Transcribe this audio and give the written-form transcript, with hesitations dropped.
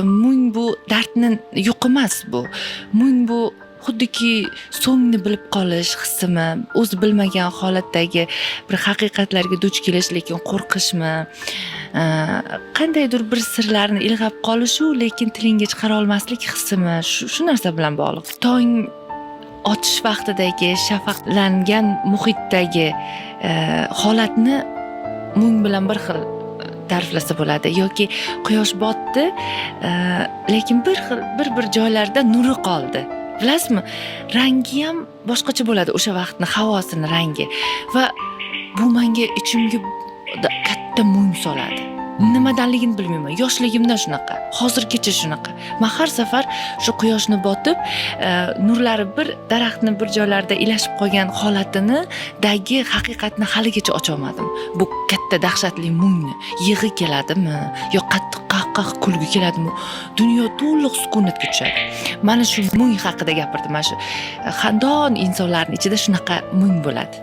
Mung bu dardni yo'q emas bu. Mung bu xuddiki so'ngni bilib qolish hissimi, o'zi bilmagan holatdagi bir haqiqatlarga duch kelish, lekin qo'rqishmi, qandaydir bir sirlarni ilg'ab qolishu, lekin tilingga chiqara olmaslik hissimi, shu narsa bilan bog'liq. Tong otish vaqtidagi shafaqlangan muhitdagi holatni mung bilan bir xil ta'riflasa bo'ladi. Yoki quyosh botdi, lekin bir xil bir joylarda nuri qoldi, bilasizmi, rangi ham boshqacha bo'ladi o'sha vaqtni havosini rangi. Va bu menga ichimga katta mung soladi. Nimadanligini bilmayman, yoshligimdan shunaqa, hozirgacha shunaqa. Man har safar shu quyoshni botib, nurlari bir daraxtni bir joylarda ilashib qolgan holatini dagi haqiqatni haligacha ocholmadim. Bu katta dahshatli mungni, yig'i keladimi yo qattiq qah qah kulgi keladimi, dunyo to'liq sukunatga tushadi. Mana shu mung haqida gapirdim. Mana shu xandon insonlarni ichida shunaqa mung bo'ladi.